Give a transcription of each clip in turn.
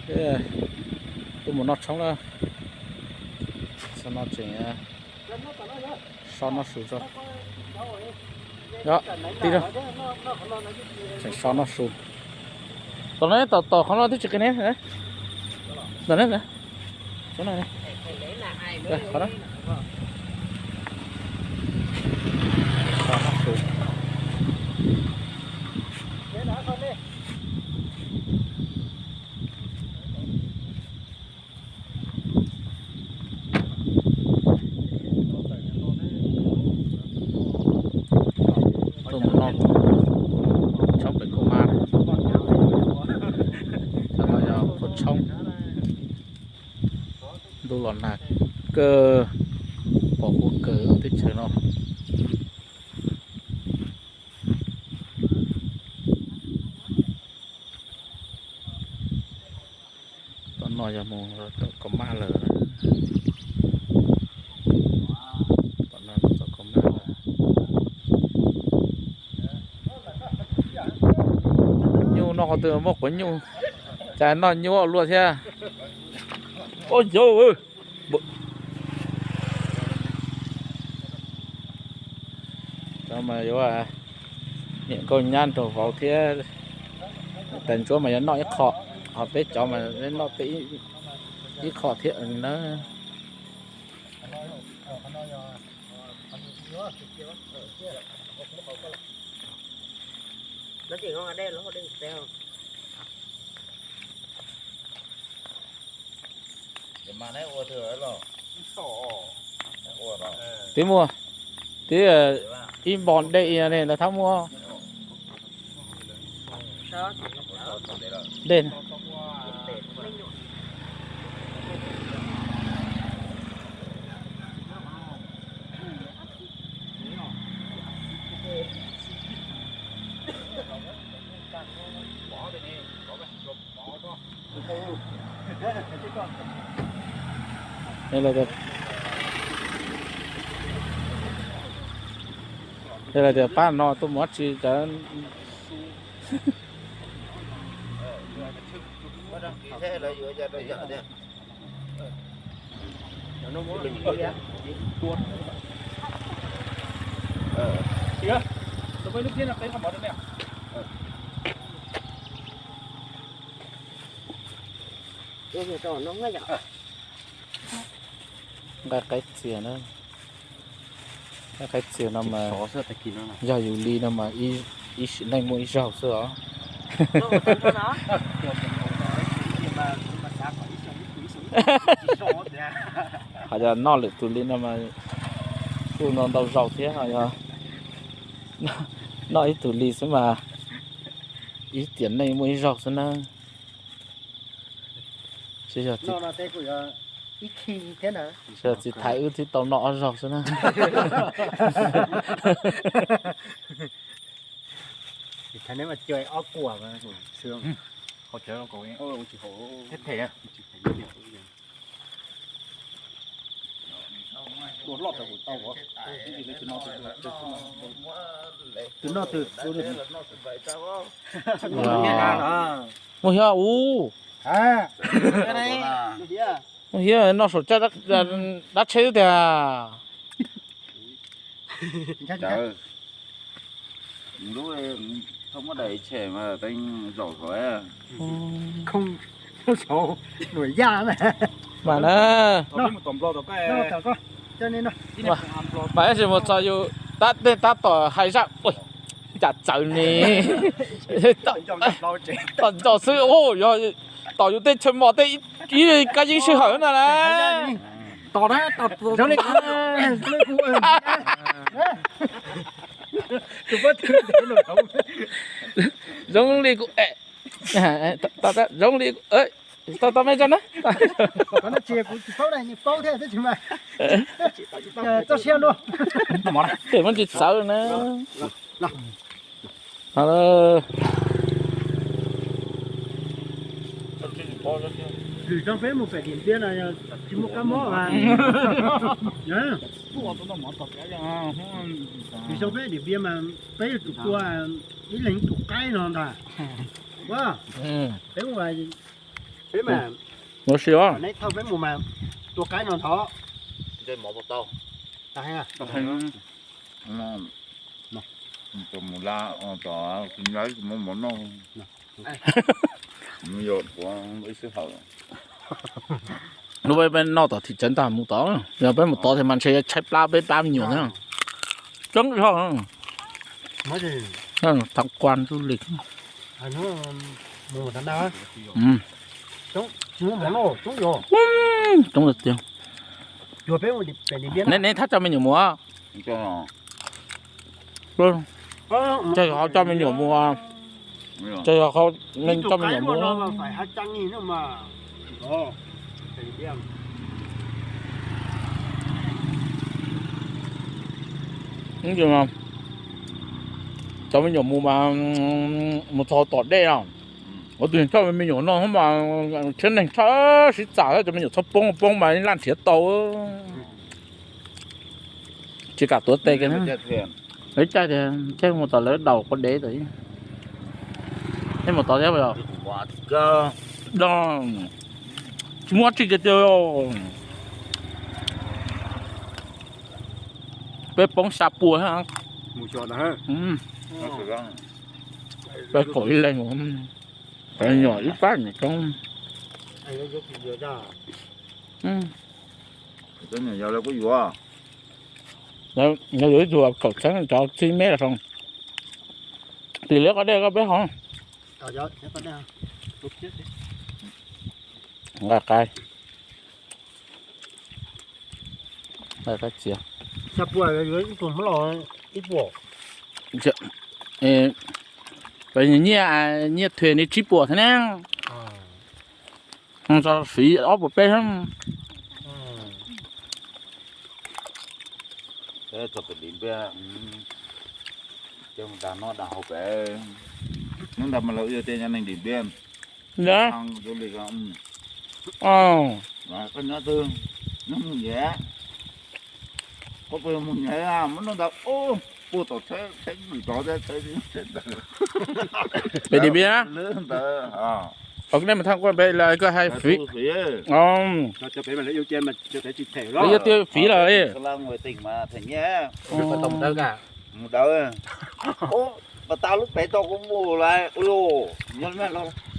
Tuaj mus noj tshoob na. Txog no tseem so noj su tso. Yog, tib rau. Tseem so noj su. Tom no, tom, tom qhov no twb tsis qis ne. Tom ne, qhov no. So noj su. Tuaj mus noj tshoob pem Kaus Mab. Cov no yog qhua tshoob. Ntuj los nag kawg, pom kuv kawg teb chaws no. Tom no yog mus tom Kaus Mab lawm. Tom no mus tom Kaus Mab lawm. Nyuj noj qhov twg muaj quav nyuj, cas noj nyuaj luaj thiab. Ua yau, cov mas yuav niam nkauj nyab nraug vauv thiab. Tais ntsuab mas yuav noj ib qho, ho peb cov mas noj peb ib qho thiab na. Twb muaj, twb ib npo dej ne, ntawd thab muaj dej. Yog tias pab no tuaj mus dab tsi cov. Nqa qaib txias na. Qaib txias no mas yog yus li no mas ib sim neej muaj ib zaug xwb os. Ho yog noj lwm tus li no mas kuj ntau ntau zaus thiab, ho yog noj ib tug li xwb mas ib tiam neej muaj ib zaug xwb na. Tsis yog txiv thaiv wb thiaj tau noj ob zaug xwb na. Muaj hiab ub. Muaj hiab noj saum caj dab tsheb tiag. Mas na, mas ib sim mus txog yus tab tej tab tom hais zaj, cas txawv ne. Tom nco xwb, yog tom yus tej chaw mos tej ib kab yeeb sij hawm no na. Zoo li kuv, zoo li, tau tau me tso na. Tej muab tsis txawv na. Lwm zaug peb mus pem Dim Npiab no tsis muaj kab mob. Lwm zaug peb Dim Npiab mas peb yuav tsum tua ib leeg tus qaib no ntag. Peb mus, Peb mas, ua si os. Neb thauj peb mus mas tua qaib no ntag. Ntsej mov puas tau? Tau heev. Tau heev. Mus mus la, mus la mus mov noj. Mus yos puav ib sij hawm. Lub peb noj tom thim tsev ntag mus tod, yog peb mus tod tias mas ntshe tshaib plab peb pab me nyuam thiab. Coob zog. Tham quan du lịch. Coob tiag tiag. Neb, neb thab coj me nyuam mus. Coj, coj me nyuam mus. Coj, coj me nyuam mus. Coj me nyuam mus mas mus txog tom dej no. Ua tus coj me nyuam no mas tsheb neeg txhob sib txawm, cov me nyuam txhob poob, poob mas laj nrhiav tau. Tsis kam tuav tes kiag. Lawv caij tias caij mus tom lawv daus quav dev tod. Neb mus tod thiab os? Tsis muaj tsi kiag tiag. Peb poob xya pua. Peb kaum ib leeg, nyuam ib pab nyuam coob. Yog ib tug kaum txheeb cov txib meb los. Tim liab koj dej koj peb hov. Nqa qai. Nqa qai txiav. Nyiaj, nyiaj thuê li tsib puas thiab na. Tso fiv ob puas peb. Txog pem Dim Npiab, coj mus dag noj dag haus pem. Hnub ntawd mas lawv ua tias nyob neeg Dim Npiab. Koj nyob twg? Nyob Mus Nyev. Koj puas yog Mus Nyev? Muab noj ntawd puag tom tsheb, tsheb vwm tod thiab tsheb ntawd. Pem Dim Npiab na? Ntawd. Ov, nej mas thaj kuaj pem lawv koj hais fiv. Ov, lawv yuav tias fiv lawm. Mus dawb. Pas tas lub pem tau kuv mus lawm.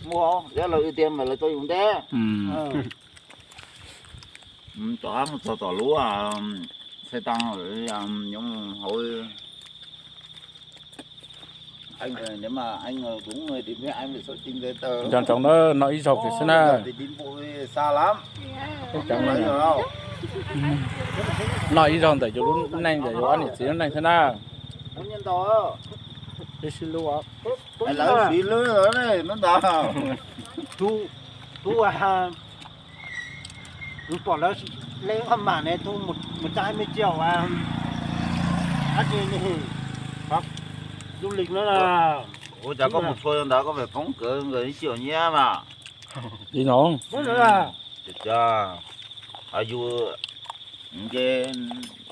Mus, yog lawv tias mas lawv tau yus nteb. Tom mus txog tom lub txhais tas nyob hauv. Cov ntsoov na, noj ib zaug kiag xwb na. Noj ib zaug ntawm yus lub neej, ntawm yus ob niam txiv lub neej xwb na. Ib sib lub. Lawv sib lub ntawd. Tus, tus, tus pom lawv leej qhov mam ne, tus mus tsa me tsiaum dab tsi ne, du lịch no na. Ua cas koj mus txhua ntawd koj pheej poob kawg nkawd ib txhia nyiab mas. Li no. Yus,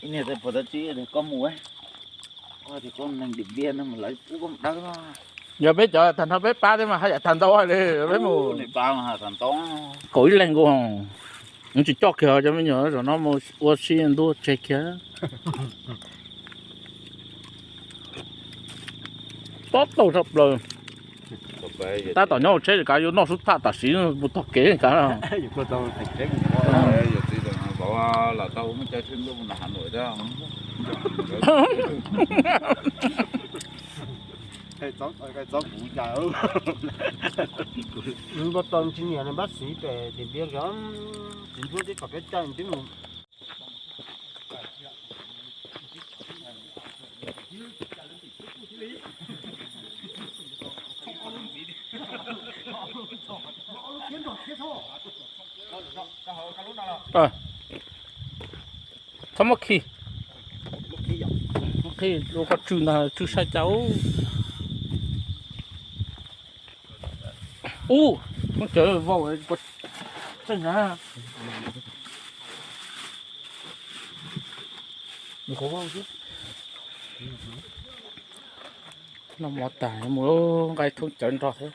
ib niag puas dab tsi koj mus, koj tias koj neeg Dim Npiab no mas lawv pub koj mus dawb. Yog peb cov tag nrho peb pab thiab mas haj yam tag ntau li peb mus. Kaum ib leeg nkaus, tsis coj kiag cov me nyuam zaum no mus ua si ntuj tseg kiag. Tob tau tshaj plaws. Tab tom nyob hauv tsheb kav yuav noj sub tham tam sim mus tog kev kav. Npau taws ntsis niam nws npab xiv pem Dim Npiab, txiv ntsuab twb kom peb caij twb mus. Txhob muab khi, muab khi ua koj tsw ntag, tsw sai cas. Ub, thoob cawv vau, tseej na. Noj mov tag mus nqa thoob cawv nrog thiab.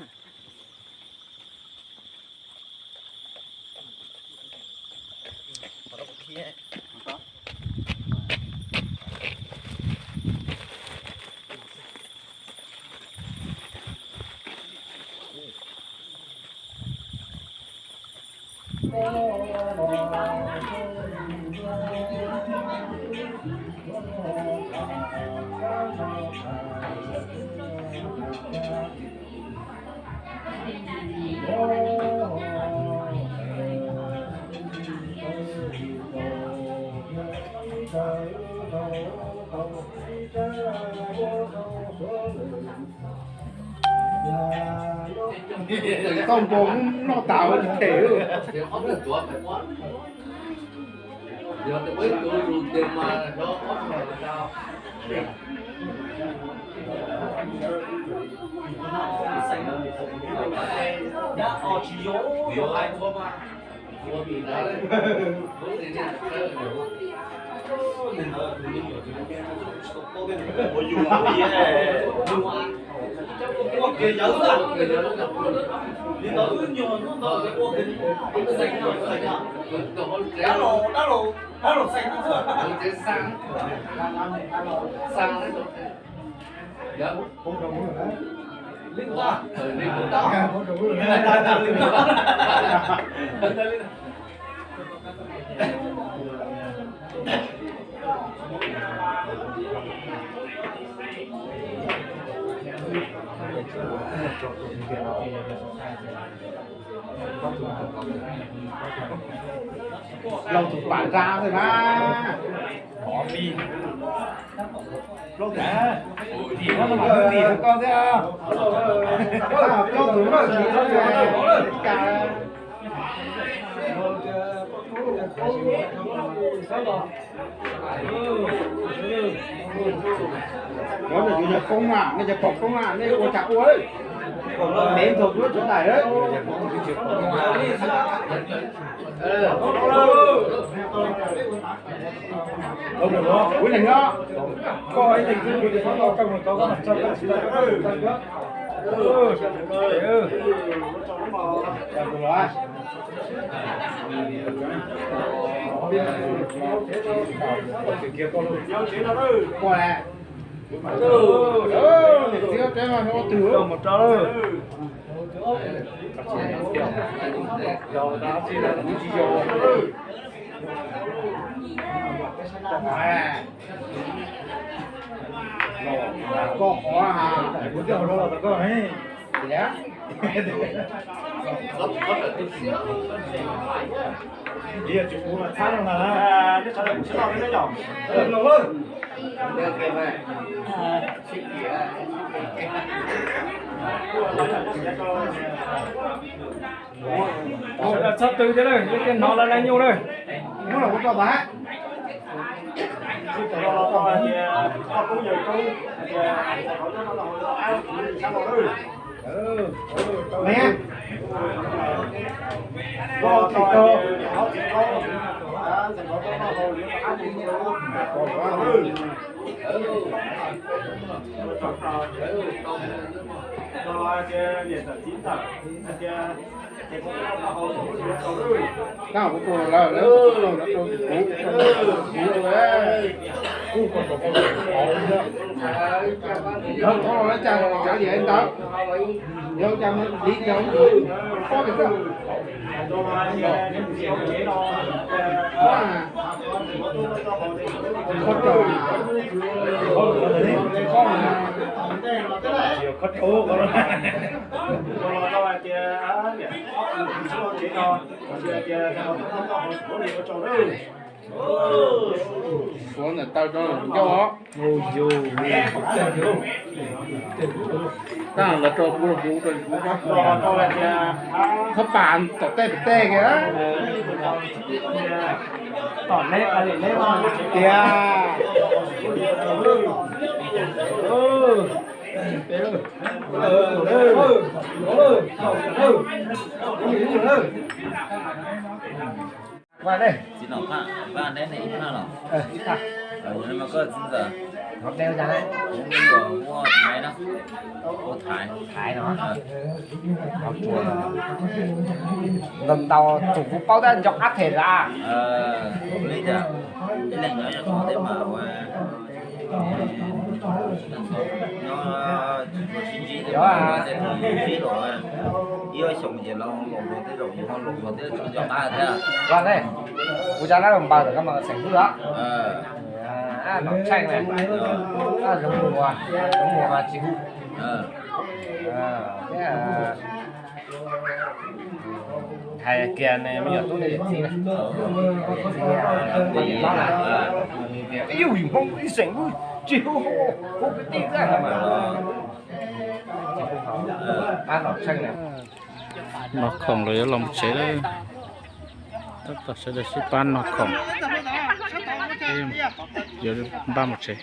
Tau npua noj tas ua them. Lauj tus pam nra xwb na. Plaub tus, plaub tus koj thiab. Plaub tus no tsis tau cas. Cov no yog poob na, nej cov pom poob na, nej ua cas ua. Pom no ntev nthos kuv lub tsov dais lawm. Ua neeg no, koj ib leeg xwb, kuv tsis txhob tau koj mus tau, koj mas txog koj tsis tau, koj tsis tau. Ua le. Niam txiv, ua twg mus rau. Koj qhov, kuv twb hauv rau los tau koj ne. Tias, yog tsis kuv mas txhab no na, nej sawv daws kuv tsis tau ne yom. Txhob tw thiab lawm, hnov lawv laj nyuj lawm. Naj kuv tus lawv, lawv tus kuv, kuv tus kuv, kuv tus kuv, kuv tus kuv, lawv tus kuv, lawv cas kav liam ntawd, yog cas li cas pob pem xwb. Kho rau, kho rau. Suav ntawm taw rau ncauj os. Tab lawv rau kuv los kuv rau kuv. Thab pas tom tej pem tej kiag. Tiag. Vaj dej. Txiv nom phaj, vaj dej nej ib phaj los? Ib phaj. Ua no mas koj txiv ntxawm? Hov dej ua cas ne? Kuv ua Thaiv no. Ua Thaiv. Thaiv no. Ntau ntau tus kuv paub tab nco qab them lawm. Li cas? Ib leeg nyob nyob qhov tej mas ua nyob sib ntsib, sib luag. Ib xyoos ces lawv los nrog tej zaum yus ho los nrog tej zaum cov qab thiab. Kuv cov lab npaws lawm koj mas xeem wb os. Nom tsheej na, zoov muag, zoov muag mas tsis hu. Hais kiag ne me nyuam tub ne txiv na. Yus yus Hmoob ib xeem wb tsis hu, hu kwv tij xwb. Noj khoom los yuav los mus tsev lawm. Tab tom sawv daws sib pab noj khoom, yuav npaj mus tsev.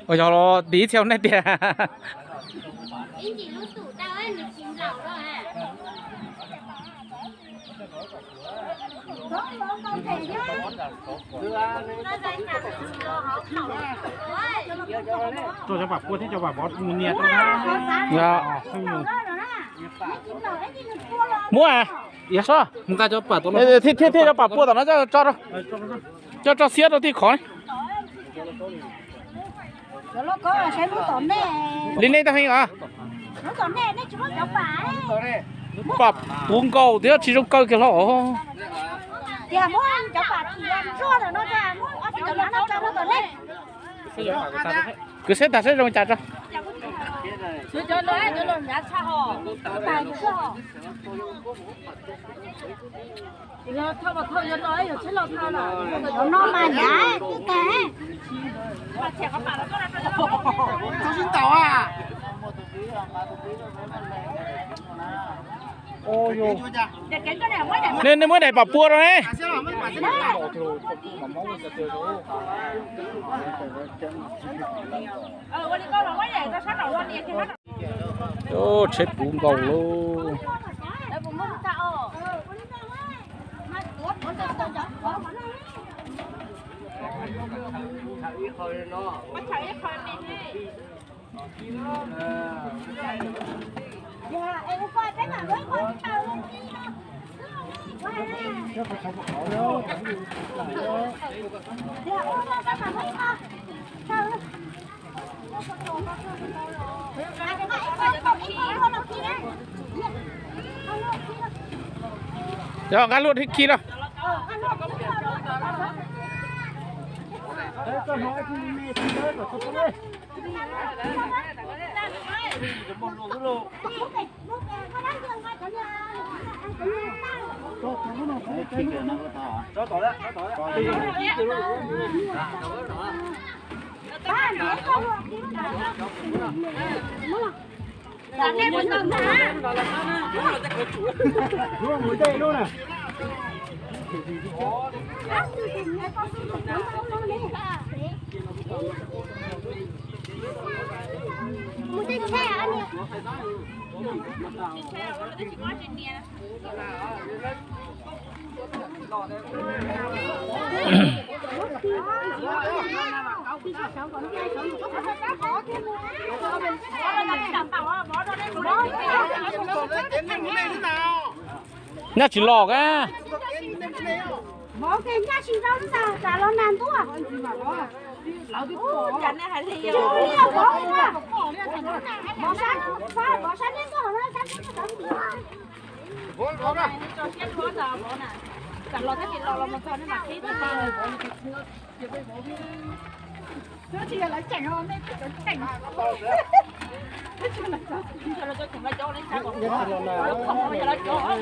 Ua yog los tiv txhia nej tiag. Rau cov pam pua thiab cov pam vov mus nias rau. Muab, yog so, thiaj thiaj cov pam pua tom no, coj tso xiab rau tij khov. Li nej tau heev os. Pam puv nkaus thiab tsis zoo kaw kiag hlo. Kwv xeb tag seb zoo cas tso. Nej, nej muab daim pam pua rau ne. Tsheb puv nkaus lauj. Yog nqa luaj thiab khi los. Nyaj tsis los a.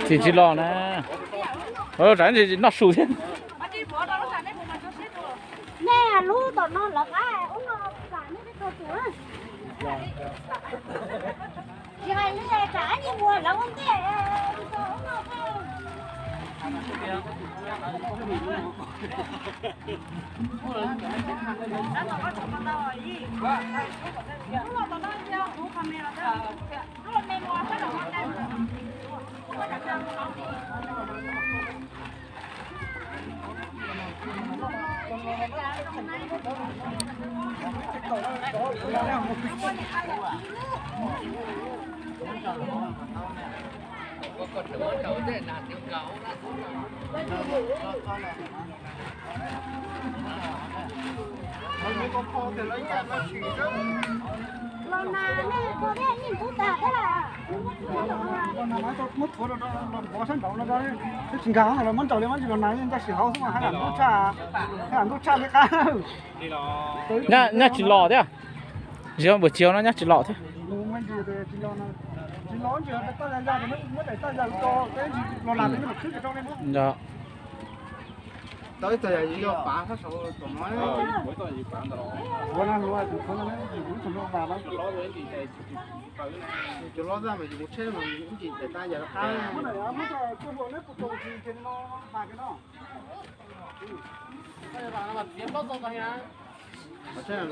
Tsis, tsis los na. Tsam noj su thiab. Nej lub tom no lawv qab ub no, nej tsis hais li tsam ib mus lawv ua ntej ub no. Los mas nej ua thiaj yeej kub tag thiab. Muab thuav los vov sab nraud no, twb tsis nkag los muab nraum li, muab tsis los nas ncaj sim hauv xwb mas haj yam ntub tshaj, haj yam ntub tshaj li qab. Nyab tsis los thiab. Ziv npus tsis no nyab tsis los thiab. Tsis los, tsis los, muab daim tag ya los nas, tau ib txog yam yus yog pav sab saud tom no. Cov hlob zaj mas yus mus tsheb mas ib ntsis daim tag ya rov qab. Tsheb